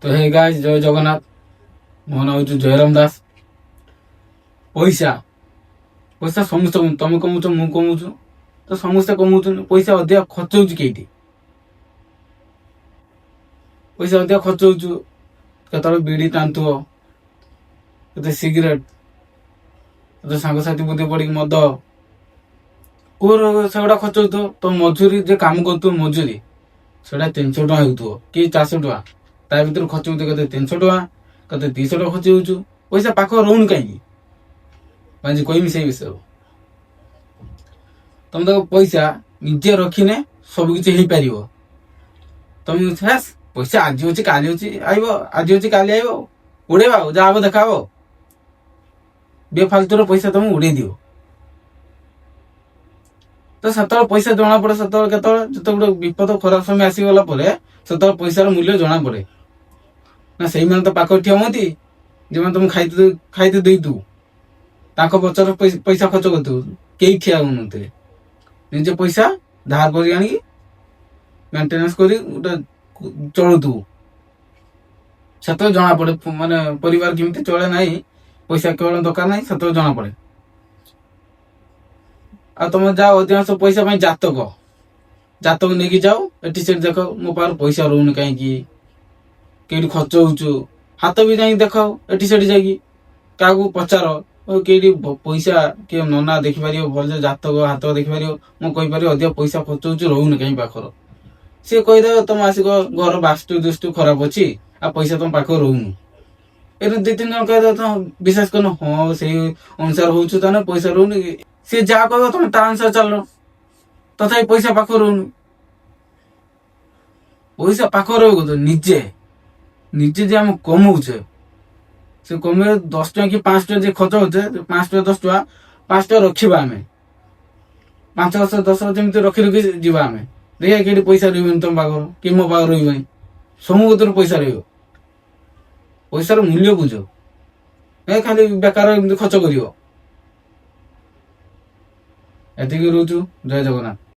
ତ ହେ ଗାଇସ୍, ଜୟ ଜଗନ୍ନାଥ। ମୋ ନାଁ ହେଉଛି ଜୟରାମ ଦାସ। ପଇସା, ପଇସା ସମସ୍ତେ, ତମେ କମଉଛ, ମୁଁ କମଉଛୁ, ତ ସମସ୍ତେ କମଉଛନ୍ତି। ପଇସା ଅଧିକା ଖର୍ଚ୍ଚ ହଉଛି କେଇଠି? ପଇସା ଅଧିକା ଖର୍ଚ୍ଚ ହଉଛୁ କେତେବେଳେ ବିଡ଼ି ଟାଣୁଥିବ, କେତେ ସିଗାରେଟ, କେତେ ସାଙ୍ଗସାଥି ବୁଦ୍ଧି ପଡ଼ିକି ମଦ, କୋଉ ସେଗୁଡ଼ା ଖର୍ଚ୍ଚ ହଉଥିବ। ତ ମଜୁରୀ ଯେ କାମ କରୁଥିବ, ମଜୁରୀ ସେଟା 300 ଟଙ୍କା ହେଉଥିବ କି 400 ଟଙ୍କା, ତା ଭିତରୁ ଖର୍ଚ୍ଚ ହଉଥିବ କେତେ 300 ଟଙ୍କା, କେତେ 200 ଟଙ୍କା ଖର୍ଚ୍ଚ ହଉଛୁ। ପଇସା ପାଖ ରହୁନି କାହିଁକି? ଆଜି କହିମି ସେଇ ବିଷୟରେ। ତମେ ତାକୁ ପଇସା ନିଜେ ରଖିନେ ସବୁ କିଛି ହେଇପାରିବ। ତମେ ହେସ୍, ପଇସା ଆଜି ଅଛି କାଲି ଅଛି ଆଇବ, ଆଜି ଅଛି କାଲି ଆଇବ, ଉଡେଇବା ଆଉ ଯାହା ହବ ଦେଖା ହବ। ବେଫାଲତୁର ପଇସା ତମେ ଉଡେଇ ଦିଅ। ତ ସେତେବେଳେ ପଇସା ଜଣା ପଡେ ସେତେବେଳେ, କେତେବେଳେ ଯେତେବେଳେ ଗୋଟେ ବିପଦ ଖରାପ ସମୟ ଆସିଗଲା ପରେ ସେତେବେଳେ ପଇସାର ମୂଲ୍ୟ ଜଣା ପଡେ ନା। ସେଇମାନେ ତ ପାଖରେ ଠିଆ ହୁଅନ୍ତି ଯେଉଁମାନେ ତମକୁ ଖାଇତେ ଖାଇତେ ଦେଇଥିବୁ, ତାଙ୍କ ପଛରେ ପଇସା ଖର୍ଚ୍ଚ କରୁଥିବୁ, କେହି ଠିଆ ହଉନଥିବେ। ନିଜ ପଇସା ଧାର କରି ଆଣିକି ମେଣ୍ଟେନାନ୍ସ କରି ଗୋଟେ ଚଳୁଥିବୁ। ସେତେବେଳେ ଜଣା ପଡେ ମାନେ ପରିବାର କେମିତି ଚଳେ ନାହିଁ, ପଇସା କେବଳ ଦରକାର ନାହିଁ, ସେତେବେଳେ ଜଣା ପଡେ। ଆଉ ତମେ ଯାଅ ଅଧିକାଂଶ ପଇସା ପାଇଁ ଜାତକ, ଜାତକ ନେଇକି ଯାଅ ଏଠି ସେଠି ଦେଖ, ମୋ ପାଖରେ ପଇସା ରହୁନି କାହିଁକି, କେଇଠି ଖର୍ଚ୍ଚ ହଉଛୁ। ହାତ ବି ଯାଇକି ଦେଖ, ଏଠି ସେଠି ଯାଇକି କାହାକୁ ପଚାର, ଓ କେଇଠି ପଇସା କିଏ ନନା ଦେଖିପାରିବ ଭଲସେ, ଜାତକ ହାତ ଦେଖିପାରିବ, ମୁଁ କହିପାରିବି ଅଧିକ ପଇସା ଖର୍ଚ୍ଚ ହଉଛି, ରହୁନି କାହିଁ ପାଖର। ସିଏ କହିଦେବ ତମ ଆସିକ ଘର ବାସ୍ତୁ ଦୁସ୍ତୁ ଖରାପ ଅଛି ଆଉ ପଇସା ତମ ପାଖରେ ରହୁନି। ଏମିତି ଦି ତିନି ଜଣ କହିଦେବ, ତମ ବିଶ୍ୱାସ କରୁନ, ହଁ ସେଇ ଅନୁସାରେ ହଉଛୁ, ତାହେଲେ ପଇସା ରହୁନି। ସିଏ ଯାହା କହିବ ତମେ ତା ଅନୁସାରେ ଚାଲ, ତଥାପି ପଇସା ପାଖରେ ରହୁନି। ପଇସା ପାଖରେ ରହିବ ତ ନିଜେ ନିଜେ ଯେ ଆମେ କମଉଛେ, ସେ କମେଇ 10 ଟଙ୍କା କି 5 ଟଙ୍କା ଯେ ଖର୍ଚ୍ଚ ହଉଛେ, 5 ଟଙ୍କା, 10 ଟଙ୍କା, 5 ଟଙ୍କା ରଖିବା ଆମେ 5 ବର୍ଷ 10 ବର୍ଷ ଏମିତି ରଖି ରଖି ଯିବା ଆମେ। ଦେଖିବା କେଠି ପଇସା ରହିବନି ତମ ପାଖରେ କି ମୋ ପାଖରେ ରହିବନି, ସବୁ କତିରେ ପଇସା ରହିବ। ପଇସାର ମୂଲ୍ୟ ବୁଝ, ଏ ଖାଲି ବେକାର ଏମିତି ଖର୍ଚ୍ଚ କରିବ। ଏତିକି ରହୁଛୁ, ଜୟ ଜଗନ୍ନାଥ।